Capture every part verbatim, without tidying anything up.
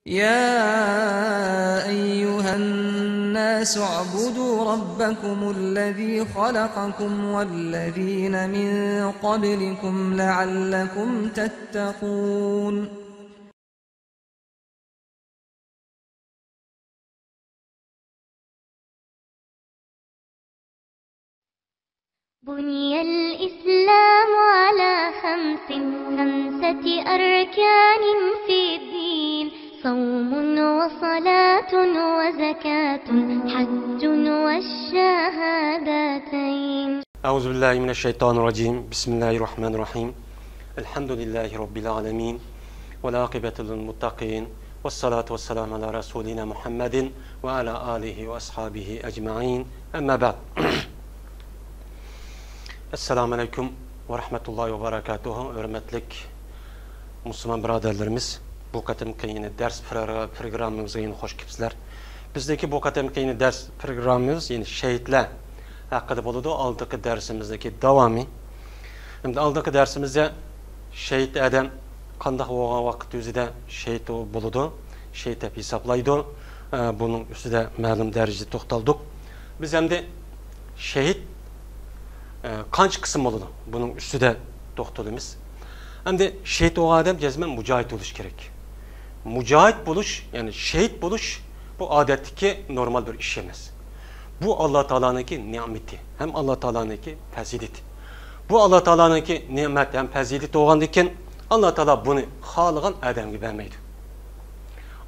يا أيها الناس اعبدوا ربكم الذي خلقكم والذين من قبلكم لعلكم تتقون. بني الإسلام على خمس، خمسة أركان في الدين، صوم وصلاة وزكاة حج والشهادتين. أعوذ بالله من الشيطان الرجيم. بسم الله الرحمن الرحيم. الحمد لله رب العالمين. والعاقبة للمتقين. والصلاة والسلام على رسولنا محمد وعلى آله وأصحابه أجمعين. أما بعد. السلام عليكم ورحمة الله وبركاته. ھۆرمەتلىك مۇسۇلمان بۇرادەرلىرىمىز، بۇ قېتىمقى يەنە دەرس پرو-، پروگراممىمىزغا يەنە خوش كېلىپسىلەر. بىزدىكى بۇ قېتىمقى يەنە دەرس پروگراممىمىز يەنە شېھىتلەر ھەققىدە بولىدۇ. ئالدىنقى دەرسىمىزدىكى داۋامى. ئەمدى ئالدىنقى دەرسىمىزدە شېھىت ئادەم قانداق بولغان ۋاقىت ئۆزىدە شېھىت بولىدۇ، شېھىت دەپ ھېسابلايدۇ. ئە، بۇنىڭ ئۈستىدە مەلۇم دەرىجىدە توختالدۇق. بىز ئەمدى شېھىت، ئە، قانچە قىسىم بولىدۇ؟ بۇنىڭ ئۈستىدە توختىلىمىز. ئەمدى شېھىت بولغان ئادەم جەزمەن مۇجاھىد بولۇشى كېرەك. مۇجاھىد بولۇش، يەنى شېھىت بولۇش، بۇ ئادەتتىكى نورمال بىر ئىش ئەمەس. بۇ ئاللا تائالانىڭكى نېمىتى ھەم ئاللا تائالانىڭكى پەزىلىتى. بۇ ئاللا تائالانىڭكى نېمەت ھەم پەزىلىتى بولغاندىكىن، ئاللا تائالا بۇنى خالىغان ئادەمگە بەرمەيدۇ.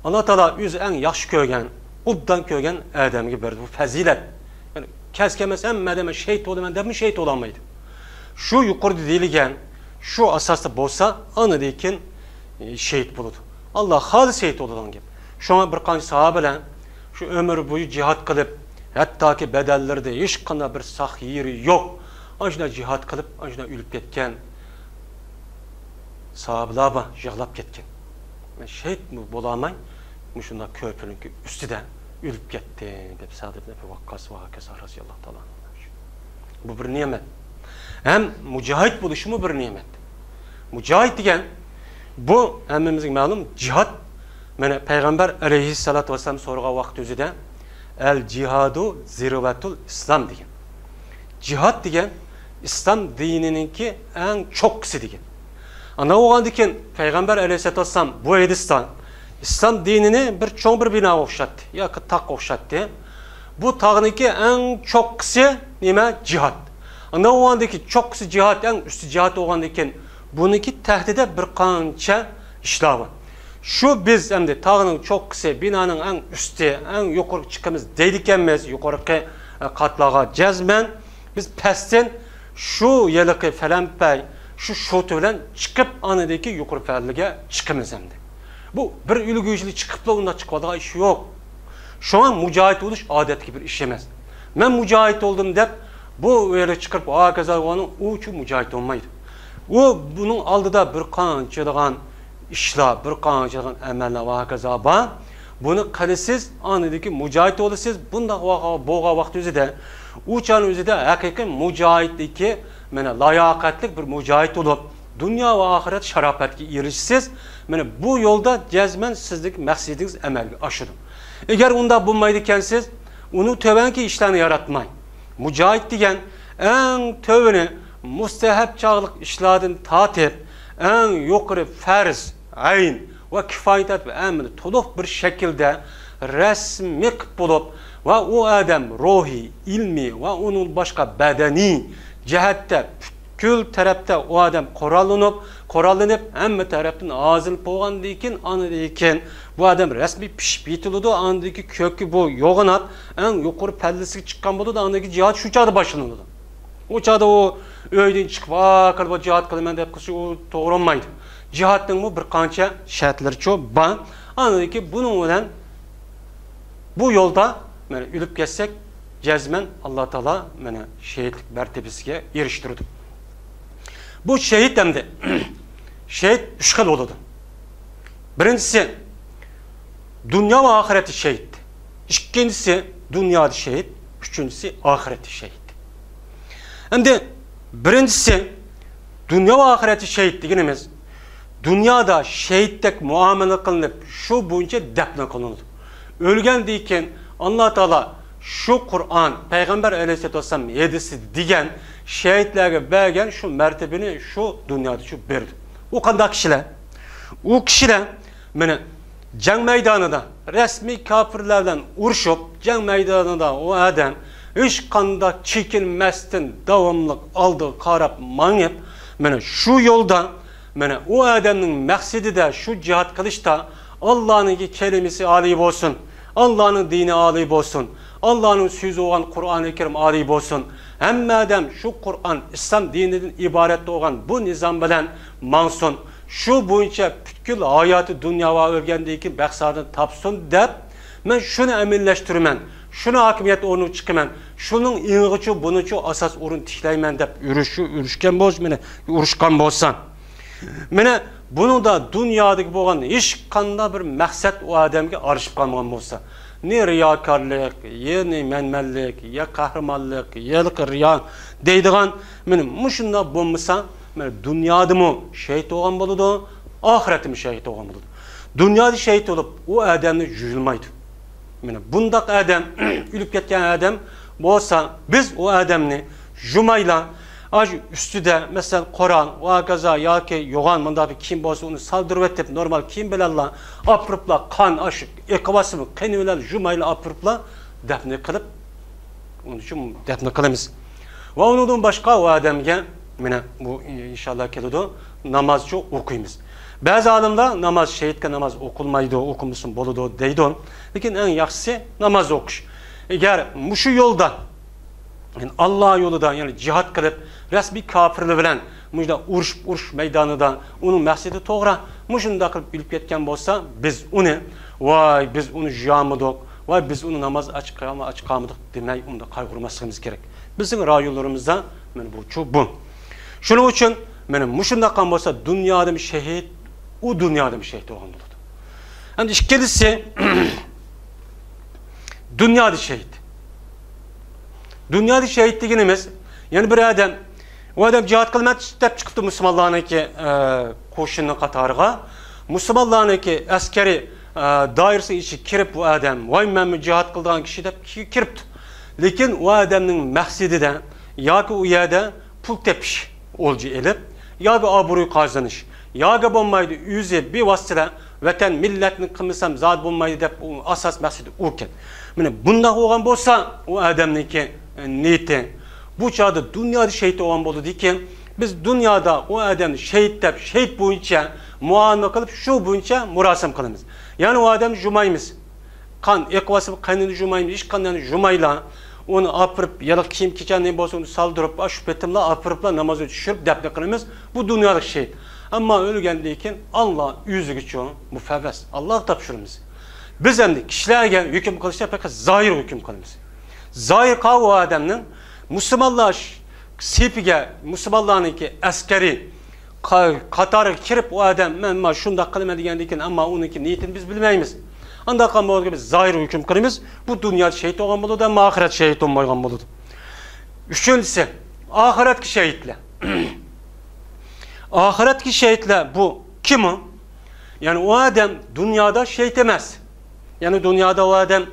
ئاللا تائالا ئۆزى ئەڭ ياخشى كۆرگەن، ئوبدان كۆرگەن ئادەمگە بەردى بۇ پەزىلەت. يەنى كەس كەلمەس ھەممە ئادەم شېھىت بولىمەن دەپمۇ شېھىت بولالمايدۇ. شۇ يۇقىرىدا دېيىلگەن شۇ ئاساستا بولسا، ئاندىن كېيىن، ئى، شېھىت بولىدۇ. ئاللا خالىسا شېھىت بولىدىغان گەپ. شۇڭا بىر قانچە ساھابىلەر شۇ ئۆمۈر بويى جىھاد قىلىپ، ھەتتاكى بەدەنلىرىدە ھېچقانداق بىر ساق يېرى يوق، ئاشۇنداق جىھاد قىلىپ، ئاشۇنداق ئۆلۈپ كەتكەن ساھابىلەر بار، يىغلاپ كەتكەن. مەن شېھىت بولالماي، مۇشۇنداق كۆپۈرنىڭكى ئۈستىدە ئۆلۈپ كەتتىم، دەپ سەئد ئىبن ئەبى ۋەققاس ۋە ھاكازا رازىياللاھۇ تائالا ئەنھۇ. بۇ بىر نېمەت. ھەم مۇجاھىد بولۇشمۇ بىر نېمەت. مۇجاھىد دېگەن، بۇ ھەممىمىزگە مەلۇم، جىھاد. مانا پەيغەمبەر ئەلەيھىسسالاتۇ ۋەسسالام سورىغان ۋاقىت ئۆزىدە، «ئەل جىھادۇ زىرۋەتۇل ئىسلام» دېگەن. جىھاد دېگەن ئىسلام دىنىنىڭكى ئەڭ چوققىسى دېگەن. ئانداق بولغاندىكىن پەيغەمبەر ئەلەيھىسسالاتۇ ۋەسسالام بۇ ھەدىستە ئىسلام دىنىنى بىر چوڭ بىر بىناغا ئوخشاتتى ياكى تاغقا ئوخشاتتى. بۇ تاغنىڭكى ئەڭ چوققىسى نېمە؟ جىھاد. ئانداق بولغاندىكىن چوققىسى جىھاد، ئەڭ ئۈستى جىھاد بولغاندىكىن بۇنىڭكى تەھتىدە بىر قانچە ئىشلار بار. شۇ بىز ئەمدى تاغنىڭ چوققىسى، بىنانىڭ ئەڭ ئۈستى، ئەڭ يۇقىرىغا چىقىمىز دەيدىكەنمىز، يۇقىرىقى، ئە، قاتلارغا جەزمەن بىز پەستىن شۇ ھېلىقى پەلەمپەي، شۇ شوتى بىلەن چىقىپ، ئاندىن كېيىن يۇقىرى پەللىگە چىقىمىز ئەمدى. بۇ بىر ئۈلگە يۈزلۈك چىقىپلا ئۇنداق چىقىۋالىدىغان ئىش يوق. شۇڭا مۇجاھىد بولۇش ئادەتتىكى بىر ئىش ئەمەس. مەن مۇجاھىد بولدۇم دەپ، بۇ يەرگە چىقىرىپ، ھاكازا بولغاننىڭ ئۇچۇ مۇجاھىد بولمايدۇ. ئۇ بۇنىڭ ئالدىدا بىر قانچىلىغان ئىشلار، بىر قانچىلىغان ئەمەللەر ۋە ھاكازا بار. بۇنى قىلىسىز، ئاندىن كېيىن مۇجاھىد بولىسىز. بۇنداق ۋاقا-، بولغان ۋاقىت ئۆزىدە، ئۇ چاغنىڭ ئۆزىدە ھەقىقىي مۇجاھىدتىكى، مانا، لاياقەتلىك بىر مۇجاھىد بولۇپ، دۇنيا ۋە ئاخىرەت شاراپەتكە ئېرىشىسىز. مانا، بۇ يولدا جەزمەن سىزنىڭ مەقسىتىڭىز ئەمەلگە ئاشىدۇ. ئەگەر ئۇنداق بولمايدىكەنسىز، ئۇنىڭ تۆۋەنكى ئىشلارنى ياراتماي، مۇجاھىد دېگەن ئەڭ تۆۋىنى مۇستەھەب چاغلىق ئىشلاردىن تارتىپ، ئەڭ يۇقىرى پەرز، ئەين ۋە كىفايە تارتىپ ھەممىنى تولۇق بىر شەكىلدە رەسمىي قىلىپ بولۇپ ۋە ئۇ ئادەم روھىي، ئىلمىي ۋە ئۇنىڭ باشقا بەدەنىي جەھەتتە پۈتكۈل تەرەپتە ئۇ ئادەم قوراللىنىپ، قوراللىنىپ، ھەممە تەرەپتىن ھازىر بولغاندىن كېيىن، ئاندىن كېيىن بۇ ئادەم رەسمىي پىشىپ يېتىلىدۇ، ئاندىن كېيىن كۆككە بۇ يوغىناپ، ئەڭ يۇقىرى پەللىسىگە چىققان بولىدۇ، ئاندىن كېيىن جىھاد شۇ چاغدا باشلىنىدۇ. ئۇ چاغدا ئۇ ئۆيدىن چىقىپ، «ھا، قېنى بۇ جىھاد قىلىمەن» دەپ قىلسا، ئۇ توغرا بولمايدۇ. جىھادنىڭمۇ بىر قانچە شەرتلىرىچۇ بار. ئاندىن كېيىن بۇنىڭ بىلەن بۇ يولدا، مانا، ئۆلۈپ كەتسەك، جەزمەن ئاللا تائالا، مانا، شېھىتلىك مەرتىبىسىگە ئېرىشتۈرىدۇ. بۇ شېھىت ئەمدى، شېھىت ئۈچ خىل بولىدۇ. بىرىنچىسى، دۇنيا ۋە ئاخىرەتتە شېھىت. ئىككىنچىسى، دۇنيادا شېھىت. ئۈچىنچىسى، ئاخىرەتتە شېھىت. ئەمدى بىرىنچىسى، دۇنيا ۋە ئاخىرەتتە شېھىت دېگىنىمىز، دۇنيادا شېھىتتەك مۇئامىلە قىلىنىپ، شۇ بويىچە دەپنە قىلىنىدۇ. ئۆلگەندىن كېيىن ئاللا تائالا شۇ قۇرئان، پەيغەمبەر ئەلەيھىسسالاتۇ ۋەسسالام ھەدىسى دېگەن شېھىتلەرگە بەرگەن شۇ مەرتىبىنى شۇ دۇنيادا شۇ بېرىدۇ. ئۇ قانداق كىشىلەر؟ ئۇ كىشىلەر، مانا، جەڭ مەيدانىدا رەسمىي كاپىرلار بىلەن ئۇرۇشۇپ، جەڭ مەيدانىدا ئۇ ئادەم ھېچقانداق چېكىنمەستىن داۋاملىق ئالدىغا قاراپ ماڭىپ، مانا شۇ يولدا، مانا ئۇ ئادەمنىڭ مەقسىتىدە شۇ جىھاد قىلىشتا ئاللانىڭكى كەلىمىسى ئالىي بولسۇن، ئاللانىڭ دىنى ئالىي بولسۇن، ئاللانىڭ سۆزى بولغان قۇرئانى كەرىم ئالىي بولسۇن. ھەممە ئادەم شۇ قۇرئان، ئىسلام دىنىدىن ئىبارەت بولغان بۇ نىزام بىلەن ماڭسۇن. شۇ بويىچە پۈتكۈل ھاياتى دۇنيا ۋە ئۆلگەندىن كېيىن بەخت-سائادەتنى تاپسۇن دەپ، مەن شۇنى ئەمەلىيلەشتۈرىمەن، شۇنى ھاكىمىيەت ئورنىغا چىقىرىمەن، شۇنىڭ ئېڭىغىچۇ بۇنىچۇ ئاساس ئورۇن تىكلەيمەن دەپ ئۇرۇشۇ-، ئۇرۇشكەن بولسا، مانا، ئۇرۇشقان بولسا. مانا بۇنىڭدا دۇنيادىكى بولغان ھېچقانداق بىر مەقسەت ئۇ ئادەمگە ئارىلىشىپ قالمىغان بولسا، نى رىياكارلىق، يە نى مەنمەنلىك، يە قەھرىمانلىق، يە رىيا دەيدىغان، مانا مۇشۇنداق بولمىسا، مانا دۇنيادىمۇ شېھىت بولغان بولىدۇ، ئاخىرەتتىمۇ شېھىت بولغان بولىدۇ. دۇنيادا شېھىت بولۇپ، ئۇ ئادەمنى جۇيلىمايدۇ. مانا بۇنداق ئادەم، ئۆلۈپ كەتكەن ئادەم بولسا، بىز ئۇ ئادەمنى جۇمايلا، ئاشۇ ئۈستىدە، مەسىلەن، قورال، ۋاكازا ياكى يوغان مۇنداق بىر كىيىم بولسا، ئۇنى سالدۇرۇۋېتىپ، نورمال كىيىم بىلەنلا ئاپىرىپلا، قان ئاشۇ ئېقىۋاتسىمۇ، قېنى بىلەن جۇمايلا ئاپىرىپلا دەپنە قىلىپ، ئۇنىڭ ئۈچۈن دەپنە قىلىمىز. ۋە ئۇنىڭدىن باشقا ئۇ ئادەمگە، مانا بۇ ئىنشاللا كېلىدۇ، نامازچۇ ئوقۇيمىز. بەزى ئالىملار ناماز، شېھىتكە ناماز ئوقۇلمايدۇ، ئوقۇمىسىمۇ بولىدۇ دەيدۇ. لېكىن ئەڭ ياخشىسى ناماز ئوقۇش. ئەگەر مۇشۇ يولدا، يەنى ئاللا يولىدا، يەنى جىھاد قىلىپ، رەسمىي كاپىرلار بىلەن مۇشۇنداق ئۇرۇش، ئۇرۇش مەيدانىدا ئۇنىڭ مەقسىتى توغرا، مۇشۇنداق قىلىپ ئۆلۈپ كەتكەن بولسا، بىز ئۇنى، ۋاي، بىز ئۇنى جۇيالمىدۇق، ۋاي، بىز ئۇنى ناماز ئاچقانمۇ، ئاچقانمىدۇق دېمەي، ئۇنداق قايغۇرماسلىقىمىز كېرەك. بىزنىڭ رايونلىرىمىزدا مانا بۇچۇ بۇ. شۇنىڭ ئۈچۈن مانا مۇشۇنداق قىلغان بولسا، دۇنيادىمۇ شېھىت، ئۇ دۇنيادىمۇ شېھىت بولغان بولىدۇ. ئەمدى ئىككىنچىسى، دۇنيادا شېھىت. دۇنيادا شېھىت دېگىنىمىز، يەنى بىر ئادەم، ئۇ ئادەم جىھاد قىلىمەن دەپ چىقىپتۇ مۇسۇلمانلارنىڭكى، ئە، قوشۇنى قاتارىغا. مۇسۇلمانلارنىڭكى ئەسكەرىي، ئە، دائىرىسىنىڭ ئىچىگە كىرىپ، ئۇ ئادەم، ۋاي، مەنمۇ جىھاد قىلىدىغان كىشى دەپ كىرىپتۇ. لېكىن ئۇ ئادەمنىڭ مەقسىتىدە ياكى ئۇ يەردە پۇل تېپىش، ئولجا ئېلىپ، ياكى ئابرۇي قازىنىش، ياكى بولمايدۇ، ئۆزى بىۋاسىتە ۋەتەن، مىللەتنى قىلمىسام زادى بولمايدۇ دەپ، ئۇ ئاساس مەقسىتى ئۇكەن. مانا بۇنداق بولغان بولسا، ئۇ ئادەمنىڭكى، ئە، نىيىتى بۇ چاغدا دۇنيادا شېھىت بولغان بولىدىكەن. بىز دۇنيادا ئۇ ئادەمنى شېھىت دەپ، شېھىت بويىچە مۇئامىلە قىلىپ، شۇ بويىچە مۇراسىم قىلىمىز. يەنى ئۇ ئادەمنى جۇمايمىز. قان ئېقىۋاتسا، قېنىنى جۇمايمىز، ھېچقانداقنى جۇمايلا. ئۇنى ئاپىرىپ، يالا كىيىم-كېچەننى بولسا، ئۇنى سالدۇرۇپ، ئاشۇ پېتىملا ئاپىرىپلا نامازغا چۈشۈرۈپ دەپنە قىلىمىز. بۇ دۇنيالىق شېھىت. ئەمما ئۆلگەندىن كېيىن ئاللا ئۆزىگىچۇ، مۇفەۋۋەس، ئاللاغا تاپشۇرىمىز. بىز ئەمدى كىشىلەرگە ھۆكۈم قىلىشتا پەقەت زاھىر ھۆكۈم قىلىمىز. زاھىر قاۋۇ ئادەمنىڭ مۇسۇلمانلار ش-، سېپىگە، مۇسۇلمانلارنىڭكى ئەسكەرىي قا-، قاتارىغا كىرىپ، ئۇ ئادەم، مەن مانا شۇنداق قىلىمەن دېگەندىن كېيىن، ئەمما ئۇنىڭكى نىيىتىنى بىز بىلمەيمىز. ئانداق قىلغان بولغاندا بىز زاھىر ھۆكۈم قىلىمىز، بۇ دۇنيادا شېھىت بولغان بولىدۇ، ئەمما ئاخىرەت شېھىت بولمايدىغان بولىدۇ. ئۈچىنچىسى، ئاخىرەتكى شېھىتلەر. ئاخىرەتكى شېھىتلەر بۇ كىم ئۇ؟ يەنى ئۇ ئادەم دۇنيادا شېھىت ئەمەس. يەنى دۇنيادا ئۇ ئادەم،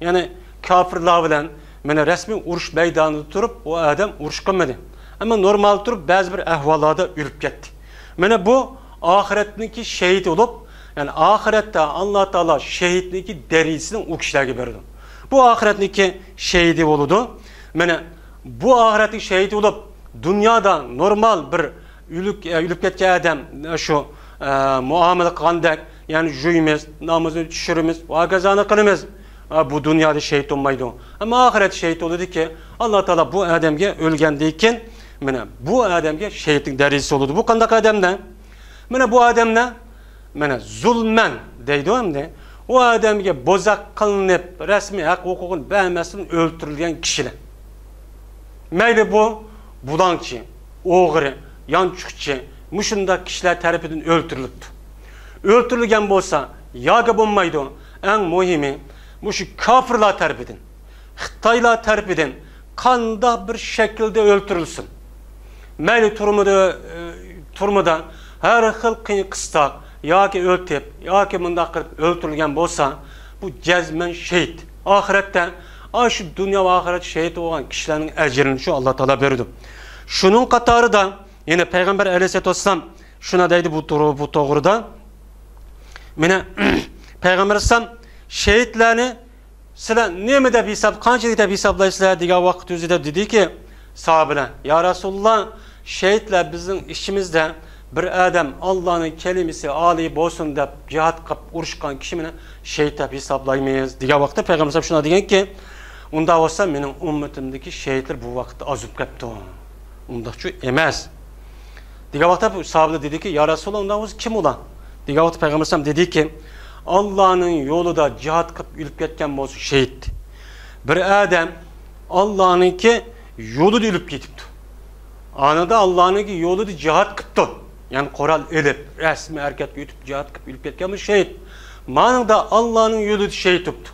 يەنى كاپىرلار بىلەن مانا رەسمىي ئۇرۇش مەيدانىدا تۇرۇپ، ئۇ ئادەم ئۇرۇش قىلمىدى. ئەمما نورمال تۇرۇپ، بەزى بىر ئەھۋاللاردا ئۆلۈپ كەتتى. مانا بۇ ئاخىرەتنىڭكى شېھىتى بولۇپ، يەنى ئاخىرەتتە ئاللا تائالا شېھىتنىڭكى دەرىجىسىنى ئۇ كىشىلەرگە بېرىدۇ. بۇ ئاخىرەتنىڭكى شېھىتى بولىدۇ. مانا بۇ ئاخىرەتنىڭ شېھىتى بولۇپ، دۇنيادا نورمال بىر ئۆلۈك-، ئۆلۈپ كەتكەن ئادەم شۇ، ئە، مۇئامىلە قىلغاندەك، يەنى جۇيىمىز، نامىزىنى چۈشۈرىمىز، ۋاكازانى قىلىمىز. ئە، بۇ دۇنيادا شېھىت بولمايدۇ. ئەمما ئاخىرەتتە شېھىت بولىدۇكى، ئاللا تائالا بۇ ئادەمگە ئۆلگەندىن كېيىن، مانا بۇ ئادەمگە شېھىتنىڭ دەرىجىسى بولىدۇ. بۇ قانداق ئادەملەر؟ مانا بۇ ئادەملەر، مانا زۇلمەن دەيدۇ ئەمدى. ئۇ ئادەمگە بوزەك قىلىنىپ، رەسمىي ھەق ھوقۇقىنى بەرمەستىن ئۆلتۈرۈلگەن كىشىلەر. مەيلى بۇ بۇلاڭچى، ئوغرى، يانچۇقچى، مۇشۇنداق كىشىلەر تەرىپىدىن ئۆلتۈرۈلۈپتۇ. ئۆلتۈرۈلگەن بولسا، ياكى بولمايدۇ، ئەڭ مۇھىمى، مۇشۇ كاپىرلار تەرىپىدىن، خىتايلار تەرىپىدىن قانداق بىر شەكىلدە ئۆلتۈرۈلسۇن، مەيلى تۈرمىدە، ئى، تۈرمىدە، ھەر خىل قىيىن قىستاق ياكى ئۆلتۈپ ياكى مۇنداق قىلىپ ئۆلتۈرۈلگەن بولسا، بۇ جەزمەن شېھىت. ئاخىرەتتە، ئاشۇ دۇنيا ۋە ئاخىرەت شېھىت بولغان كىشىلەرنىڭ ئەجرىنى شۇ ئاللا تائالا بېرىدۇ. شۇنىڭ قاتارىدا يەنە پەيغەمبەر ئەلەيھىسسالاتۇ ۋەسسالام شۇنى دەيدۇ بۇ توغرا، بۇ توغرىدا. مانا پەيغەمبەر ئەلەيھىسسالام شېھىتلەرنى سىلەر نېمە دەپ ھېساب، قانچىلىك دەپ ھېسابلايسىلەر دېگەن ۋاقىت ئۆزىدە دېدىكى، ساھابىلەر، يا رەسۇلۇللا، شېھىتلەر بىزنىڭ ئىچىمىزدە بىر ئادەم ئاللانىڭ كەلىمىسى ئالىي بولسۇن دەپ جىھاد قىلىپ ئۇرۇشقان كىشى مېنى شېھىت دەپ ھېسابلايمىز دېگەن ۋاقىتتا پەيغەمبەر شۇنداق دېگەنكى، ئۇنداق بولسا مېنىڭ ئۈممىتىمدىكى شېھىتلەر بۇ ۋاقىتتا ئاز بولۇپ قاپتۇ. ئۇنداقچۇ ئەمەس. دېگەن ۋاقىتتا بۇ ساھابىلەر دېدىكى، يا رەسۇلاللا، ئۇنداق بولسا كىم ئۇلار؟ دېگەن ۋاقىتتا پەيغەمبەر ئەلەيھىسسالام دېدىكى، ئاللانىڭ يولىدا جىھاد قىلىپ ئۆلۈپ كەتكەن بولسا شېھىت. بىر ئادەم ئاللانىڭكى يولىدا ئۆلۈپ كېتىپتۇ. ئانىدا ئاللانىڭكى يولىدا جىھاد قىپتۇ. يەنى قورال ئېلىپ، رەسمىي ھەرىكەتكە ئۆتۈپ جىھاد قىلىپ ئۆلۈپ كەتكەن بولسا شېھىت. مانىڭدا ئاللانىڭ يولىدا شېھىت بوپتۇ.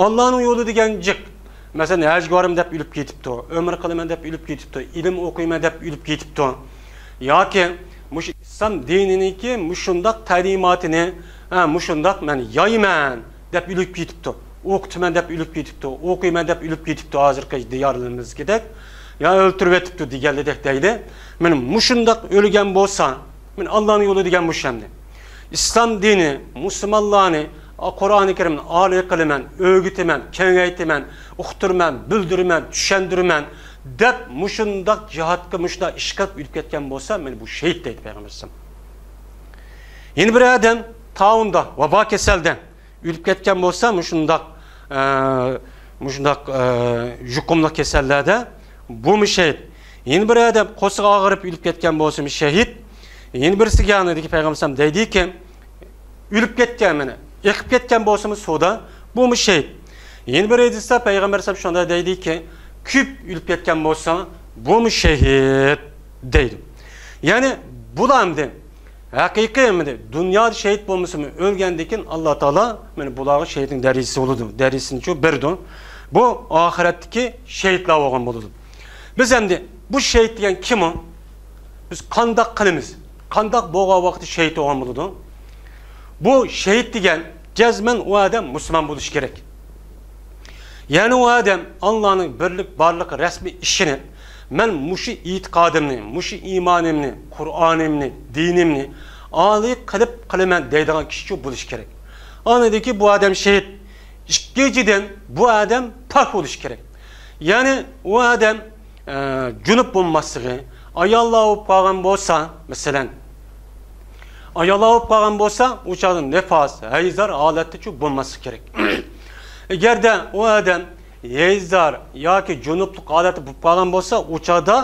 ئاللانىڭ يولى دېگەن جىق. مەسىلەن، ھەجگە بارىمەن دەپ ئۆلۈپ كېتىپتۇ، ئۆمرە قىلىمەن دەپ ئۆلۈپ كېتىپتۇ، ئىلىم ئوقۇيمەن دەپ ئۆلۈپ كېتىپتۇ. ياكى مۇشۇ ئىسلام دىنىنىڭكى مۇشۇنداق تەلىماتىنى، ھە، مۇشۇنداق مەن يايمەن دەپ ئۆلۈپ كېتىپتۇ، ئوقۇتىمەن دەپ ئۆلۈپ كېتىپتۇ، ئوقۇيمەن دەپ ئۆلۈپ كېتىپتۇ، ھازىرقى دىيارلىرىمىزدىكىدەك، يا ئۆلتۈرۈۋېتىپتۇ دېگەنلىدەك دەيلى. مانا مۇشۇنداق ئۆلگەن بولسا، مانا ئاللانىڭ يولى دېگەن مۇشۇ ئەمدى. ئىسلام دىنى، مۇسۇلمانلارنى، قۇرئانى كەرىمنى ئالىي قىلىمەن، ئۆگىتىمەن، كېڭەيتىمەن، ئۇقتۇرىمەن، بىلدۈرىمەن، چۈشەندۈرىمەن دەپ مۇشۇنداق جىھادقا، مۇشۇنداق ئىش قىلىپ ئۆلۈپ كەتكەن بولسا، مانا بۇ شېھىت دەيدۇ پەيغەمبەر ئەلەيھىسسالام. يەنە بىر ئادەم تاۋۇندا، ۋابا كېسەلدە ئۆلۈپ كەتكەن بولسا، مۇشۇنداق، ئە، مۇشۇنداق، ئە، يۇقۇملۇق كېسەللەردە، بۇمۇ شېھىت. يەنە بىر ئادەم قورسىقى ئاغرىپ ئۆلۈپ كەتكەن بولسىمۇ شېھىت. يەنە بىرسىگە يەنىدىكى پەيغەمبەر ئەلەيھىسسالام دەيدىكى، ئۆلۈپ كەتكەن، مانا ئېقىپ كەتكەن بولسىمۇ سۇدا، بۇمۇ شېھىت. يەنە بىر ھەدىستە پەيغەمبەر ئەلەيھىسسالام شۇنداق دەيدىكى، كۆپ ئۆلۈپ كەتكەن بولسا، بۇمۇ شېھىت دەيدۇ. يەنى بۇلار ئەمدى ھەقىقىي ئەمدى دۇنيادا شېھىت بولمىسىمۇ، ئۆلگەندىن كېيىن ئاللا تائالا مانا بۇلارغا شېھىتنىڭ دەرىجىسى بولىدۇ، دەرىجىسىنىچۇ بېرىدۇ. بۇ ئاخىرەتتىكى شېھىتلەر بولغان بولىدۇ. بىز ئەمدى بۇ شېھىت دېگەن كىم ئۇ؟ بىز قانداق قىلىمىز؟ قانداق بولغان ۋاقىتتا شېھىت بولغان بولىدۇ؟ بۇ شېھىت دېگەن جەزمەن ئۇ ئادەم مۇسۇلمان بولۇشى كېرەك. يەنى ئۇ ئادەم ئاللانىڭ بىرلىك، بارلىق رەسمىي ئىشىنى، مەن مۇشۇ ئېتىقادىمنى، مۇشۇ ئىمانىمنى، قۇرئانىمنى، دىنىمنى ئالىي قىلىپ قىلىمەن دەيدىغان كىشىچۇ بولۇشى كېرەك. ئاندىن كېيىن بۇ ئادەم شېھىت. ئىككىنچىدىن، بۇ ئادەم پاك بولۇشى كېرەك. يەنى ئۇ ئادەم، ئە، جۇنۇپ بولماسلىقى، ئاياللار بولۇپ قالغان بولسا، مەسىلەن، ئاياللار بولۇپ قالغان بولسا، ئۇ چاغدا نىفاس، ھەيزار ھالەتتىچۇ بولماسلىقى كېرەك. ئەگەردە ئۇ ئادەم ھەيزار ياكى جۇنۇپلۇق ھالەتتە بولۇپ قالغان بولسا، ئۇ چاغدا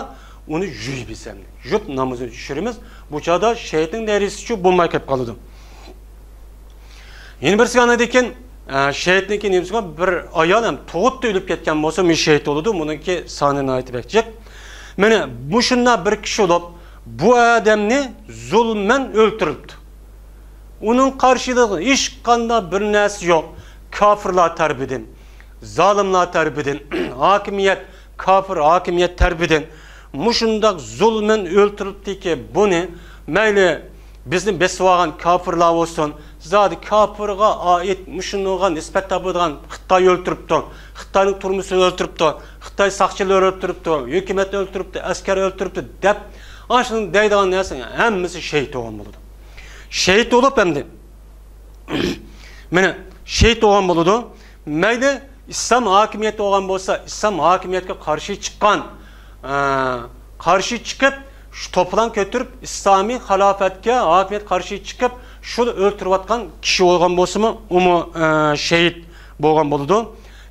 ئۇنى يۇيىمىز ئەمدى. يۇيۇپ نامىزىنى چۈشۈرىمىز. بۇ چاغدا شېھىتنىڭ دەرىجىسىچۇ بولماي كېلىپ قالىدۇ. يەنە بىرسى ئاندىن كېيىن، ئە، شېھىتنىڭكى نېمىسى بار؟ بىر ئايال ھەم تۇغۇتتا ئۆلۈپ كەتكەن بولسا، مۇشۇ شېھىت بولىدۇ. بۇنىڭكى سانى ناھايىتى بەك جىق. مانا مۇشۇنداق بىر كىشى بولۇپ، بۇ ئادەمنى زۇلمەن ئۆلتۈرۈپتۇ. ئۇنىڭ قارشىلىقىدا ھېچقانداق بىر نەرسە يوق. كاپىرلار تەرىپىدىن، زالىملار تەرىپىدىن، ھاكىمىيەت، كاپىر ھاكىمىيەت تەرىپىدىن مۇشۇنداق زۇلمەن ئۆلتۈرۈپتىكى بۇنى، مەيلى بىزنى بېسىۋالغان كاپىرلار بولسۇن، زادى كاپىرغا ئائىت مۇشۇنىڭغا نىسبەت تاپىدىغان خىتاي ئۆلتۈرۈپتۇ، خىتاينىڭ تۈرمىسى ئۆلتۈرۈپتۇ، خىتاي ساقچىلىرى ئۆلتۈرۈپتۇ، ھۆكۈمەت ئۆلتۈرۈپتۇ، ئەسكەر ئۆلتۈرۈپتۇ دەپ، ئاشۇنى دەيدىغان نەرسىنىڭ ھەممىسى شېھىت بولغان بولىدۇ. شېھىت بولۇپ ئەمدى مانا شېھىت بولغان بولىدۇ. مەيلى ئىسلام ھاكىمىيەتتە بولغان بولسا، ئىسلام ھاكىمىيەتكە قارشى چىققان، ئە، قارشى چىقىپ، شۇ توپىلاڭ كۆتۈرۈپ، ئىسلامىي خىلاپەتكە، ھاكىمىيەتكە قارشى چىقىپ، شۇنى ئۆلتۈرۈۋاتقان كىشى بولغان بولسىمۇ، ئۇمۇ، ئە، شېھىت بولغان بولىدۇ.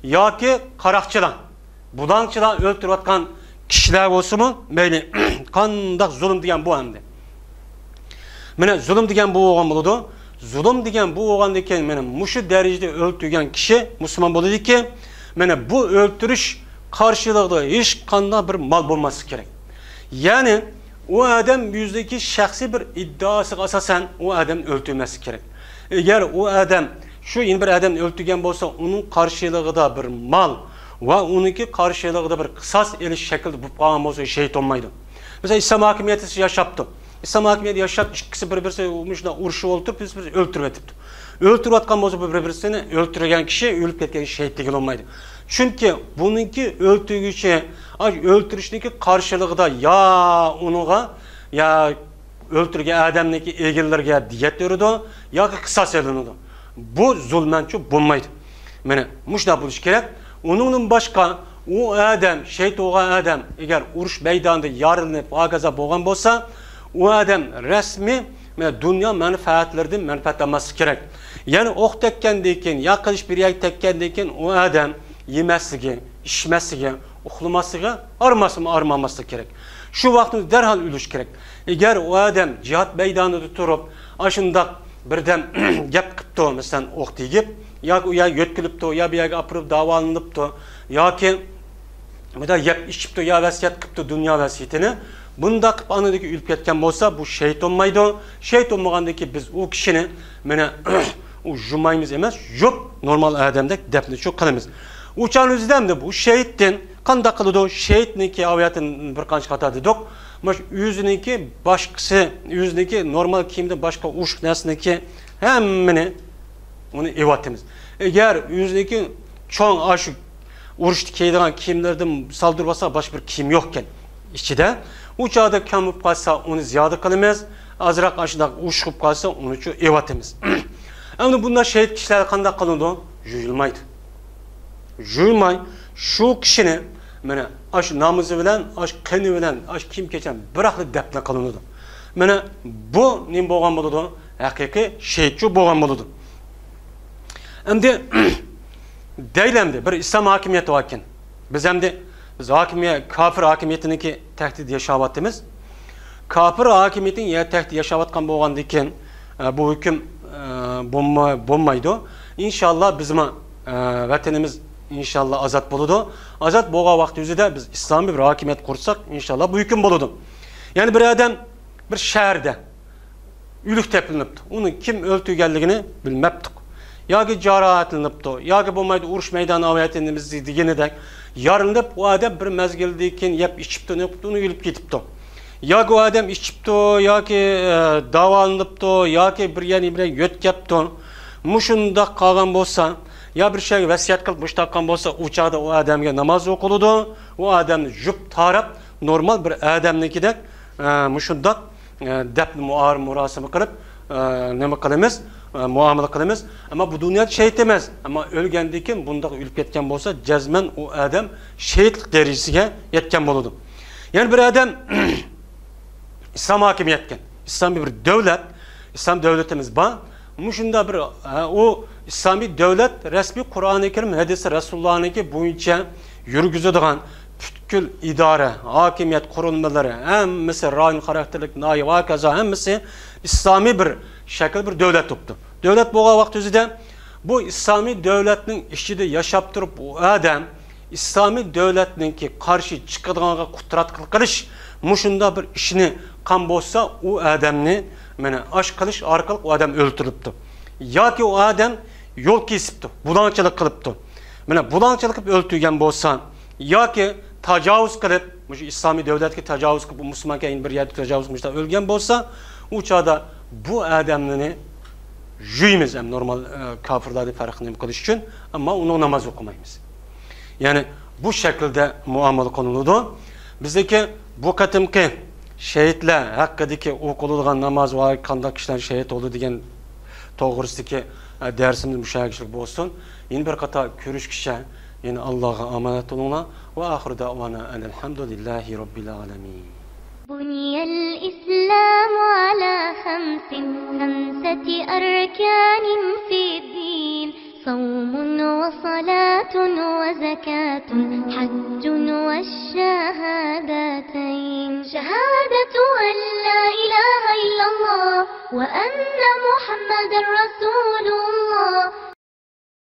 ياكى قاراقچىلار، بۇلاڭچىلار ئۆلتۈرۈۋاتقان كىشىلەر بولسىمۇ، مەيلى قانداق زۇلۇم دېگەن بۇ ئەمدى. مانا زۇلۇم دېگەن بۇ بولغان بولىدۇ. زۇلۇم دېگەن بۇ بولغاندىن كېيىن، مانا مۇشۇ دەرىجىدە ئۆلتۈرگەن كىشى مۇسۇلمان بولىدىكى، مانا بۇ ئۆلتۈرۈش قارشىلىقىدا ھېچقانداق بىر مال بولماسلىقى كېرەك. يەنى ئۇ ئادەم يۈزىدىكى شەخسىي بىر ئىددىئاسىغا ئاساسەن ئۇ ئادەمنى ئۆلتۈرمەسلىكى كېرەك. ئەگەر ئۇ ئادەم شۇ يەنە بىر ئادەمنى ئۆلتۈرگەن بولسا، ئۇنىڭ قارشىلىقىدا بىر مال ۋە ئۇنىڭكى قارشىلىقىدا بىر قىساس ئېلىش شەكلىدە بولۇپ قالغان بولسا، شېھىت بولمايدۇ. مەسىلەن، ئىسلام ھاكىمىيىتى ياشاپتۇ. ئىسلام ھاكىمىيىتى ياشاپ، ئىككىسى بىر-بىرسى مۇشۇنداق ئۇرۇشۇپ ئولتۇرۇپ، بىر-بىرسىنى ئۆلتۈرۈۋېتىپتۇ. ئۆلتۈرۈۋاتقان بولسا، بۇ بىر-، بىرسىنى ئۆلتۈرگەن كىشى ئۆلۈپ كەتكەن شېھىت دېگىلى بولمايدۇ. چۈنكى بۇنىڭكى ئۆلتۈرگۈچى، ئاي، ئۆلتۈرۈشنىڭكى قارشىلىقىدا يا ئۇنىڭغا، يا ئۆلتۈرگەن ئادەمنىڭكى ئىگىلىرىگە دىيەت بېرىدۇ ياكى قىساس ئېلىنىدۇ. بۇ زۇلمەنچۇ بولمايدۇ. مانا مۇشۇنداق بولۇشى كېرەك. ئۇنىڭدىن باشقا، ئۇ ئادەم، شېھىت بولغان ئادەم، ئەگەر ئۇرۇش مەيدانىدا يارىلىنىپ، ھاكازا بولغان بولسا، ئۇ ئادەم رەسمىي، مانا، دۇنيا مەنپەئەتلىرىدىن مەنپەئەتلەنمەسلىكى كېرەك. يەنى ئوق تەگكەندىن كېيىن، يا قىلىچ بىر يەرگە تەگكەندىن كېيىن، ئۇ ئادەم يېمەسلىكى، ئىچمەسلىكى، ئۇخلىماسلىقى، ئارماسمۇ ئارماماسلىقى كېرەك. شۇ ۋاقتىدا دەرھال ئۆلۈشى كېرەك. ئەگەر ئۇ ئادەم جىھاد مەيدانىدا تۇرۇپ، ئاشۇنداق بىردەم گەپ قىپتۇ، مەسىلەن، ئوق تېگىپ، ياكى ئۇ يەرگە يۆتكىلىپتۇ، يا بۇ يەرگە ئاپىرىپ داۋالىنىپتۇ، ياكى بۇدا يەپ ئىچىپتۇ، يا ۋەسىيەت قىپتۇ دۇنيا ۋەسىيىتىنى، بۇنداق قىپ ئانىدىكى ئۆلۈپ كەتكەن بولسا، بۇ شېھىت بولمايدۇ. شېھىت بولمىغاندىن كېيىن بىز ئۇ كىشىنى، مانا، ئۇ يۇمايمىز ئەمەس، يۇپ، نورمال ئادەمدەك دەپنىچۇ قىلىمىز. ئۇ چاغنىڭ ئۆزىدە ئەمدى بۇ شېھىتتىن قانداق قىلىدۇ؟ شېھىتنىڭكى ئاۋىياتىنى بىر قانچە خاتا دېدۇق. مانا شۇ ئۆزىنىڭكى باشقىسى، ئۆزىنىڭكى نورمال كىيىمدىن باشقا ئوشۇق نەرسىنىڭكى ھەممىنى ئۇنى ئېۋاتىمىز. ئەگەر ئۆزىنىڭكى چوڭ ئاشۇ ئۇرۇشتا كىيىدىغان كىيىملىرىدىن سالدۇرۇۋالسا، باشقا بىر كىيىم يوقكەن ئىچىدە. ئۇ چاغدا كەم بولۇپ قالسا، ئۇنى زىيادە قىلىمىز. ئازراق ئاشۇنداق ئوشۇق بولۇپ قالسا، ئۇنىچۇ ئېۋاتىمىز. ئەمدى بۇنداق شېھىت كىشىلەر قانداق قىلىنىدۇ؟ يۇيۇلمايدۇ. يۇيۇلماي، شۇ كىشىنى، مانا، ئاشۇ نامىزى بىلەن، ئاشۇ قېنى بىلەن، ئاشۇ كىيىم-كېچەم بىراقلا دەپنە قىلىنىدۇ. مانا، بۇ نېمە بولغان بولىدۇ؟ ھەقىقىي شېھىتچۇ بولغان بولىدۇ. ئەمدى دەيلى ئەمدى بىر ئىسلام ھاكىمىيىتى باركەن. بىز ئەمدى، بىز ھاكىمىيەت، كاپىر ھاكىمىيىتىنىڭكى تەھدىتىدە ياشاۋاتىمىز. كاپىر ھاكىمىيىتىنىڭ يەر تەھدىتىدە ياشاۋاتقان بولغاندىن كېيىن، ئە، بۇ ھۆكۈم، ئە، بولما-، بولمايدۇ. ئىنشاللا بىزمۇ، ئە، ۋەتىنىمىز ئىنشاللا ئازاد بولىدۇ. ئازاد بولغان ۋاقتى ئۆزىدە بىز ئىسلامىي بىر ھاكىمىيەت قۇرساق، ئىنشاللا بۇ ھۆكۈم بولىدۇ. يەنى بىر ئادەم بىر شەھەردە ئۆلۈك تېپىلىپتۇ. ئۇنى كىم ئۆلتۈرگەنلىكىنى بىلمەپتۇق. ياكى جاراھەتلىنىپتۇ، ياكى بولمايدۇ ئۇرۇش مەيدانى ئاۋىياتىنى بىز دېگىنىدەك يارىلىنىپ، ئۇ ئادەم بىر مەزگىلدىن كېيىن يەپ ئىچىپتۇ، نېمە قىپتۇ، ئۇنى ئۆلۈپ كېتىپتۇ. ياكى ئۇ ئادەم ئىچىپتۇ، ياكى، ئە، داۋالىنىپتۇ، ياكى بىر يەرنى بىر يۆتكەپتۇ. مۇشۇنداق قالغان بولسا، يا بىر شەيگە ۋەسىيەت قىلىپ مۇشۇنداق قىلغان بولسا، ئۇ چاغدا ئۇ ئادەمگە ناماز ئوقۇلىدۇ. ئۇ ئادەمنى يۇپ تاراپ، نورمال بىر ئادەمنىڭكىدەك، ئە، مۇشۇنداق ئە، دەپنە مۇئار-، مۇراسىمە قىلىپ، ئە، نېمە قىلىمىز؟ ئە، مۇئامىلە قىلىمىز. ئەمما بۇ دۇنيادا شېھىت ئەمەس. ئەمما ئۆلگەندىن كېيىن بۇنداق ئۆلۈپ كەتكەن بولسا، جەزمەن ئۇ ئادەم شېھىتلىك دەرىجىسىگە يەتكەن بولىدۇ. يەنە بىر ئادەم ئىسلام ھاكىمىيەتكەن. ئىسلامىي بىر دۆلەت، ئىسلام دۆلىتىمىز بار. مۇشۇنداق بىر، ئە، ئۇ ئىسلامىي دۆلەت رەسمىي قۇرئانى كەرىم، ھەدىسى رەسۇلۇللانىڭكى بويىچە يۈرگۈزىدىغان پۈتكۈل ئىدارە، ھاكىمىيەت قۇرۇلمىلىرى، ھەممىسى رايون خاراكتېرلىك، ناھىيە ۋە ھاكازا ھەممىسى ئىسلامىي بىر شەكىل، بىر دۆلەت بوپتۇ. دۆلەت بولغان ۋاقتى ئۆزىدە بۇ ئىسلامىي دۆلەتنىڭ ئىچىدە ياشاپ تۇرۇپ، ئۇ ئادەم ئىسلامىي دۆلەتنىڭكى قارشى چىقىدىغانغا قۇتراتقىلىق قىلىش، مۇشۇنداق بىر ئىشنى قىلغان بولسا، ئۇ ئادەمنى، مانا، ئاش قىلىش ئارقىلىق ئۇ ئادەم ئۆلتۈرۈلۈپتۇ. ياكى ئۇ ئادەم يول كېسىپتۇ، بۇلاڭچىلىق قىلىپتۇ. مانا، بۇلاڭچىلىق قىلىپ ئۆلتۈرگەن بولسا، ياكى تاجاۋۇز قىلىپ، مۇشۇ ئىسلامىي دۆلەتكە تاجاۋۇز قىلىپ، بۇ مۇسۇلمان كەينى بىر يەردە تاجاۋۇز قىلىپ مۇشۇنداق ئۆلگەن بولسا، ئۇ چاغدا بۇ ئادەمنى يۇيىمىز، ھەم نورمال، ئە، كاپىرلاردىن پەرقلىنىپ قېلىش ئۈچۈن، ئەمما ئۇنىڭ ناماز ئوقۇمايمىز. يەنى بۇ شەكىلدە مۇئامىلە قىلىنىدۇ. بىزدىكى بۇ قېتىمقى شېھىتلەر ھەققىدىكى ئوقۇلىدىغان ناماز ۋە قانداق كىشىلەر شېھىت بولدى دېگەن توغرىسىدىكى، ئە، دەرسىمىز مۇشۇ يەرگىچىلىك بولسۇن. يەنە بىر قېتىم كۆرۈشكىچە، يەنە ئاللاغا ئامانەت بولۇڭلار. ۋە ئاخىرۇ دەئۋانا ئەنىل ھەمدۇلىللاھى رەببىل ئالەمىن. بني الإسلام على خمس، خمسة أركان في الدين، صوم وصلاة وزكاة، حج والشهادتين. شهادة أن لا إله إلا الله وأن محمدا رسول الله.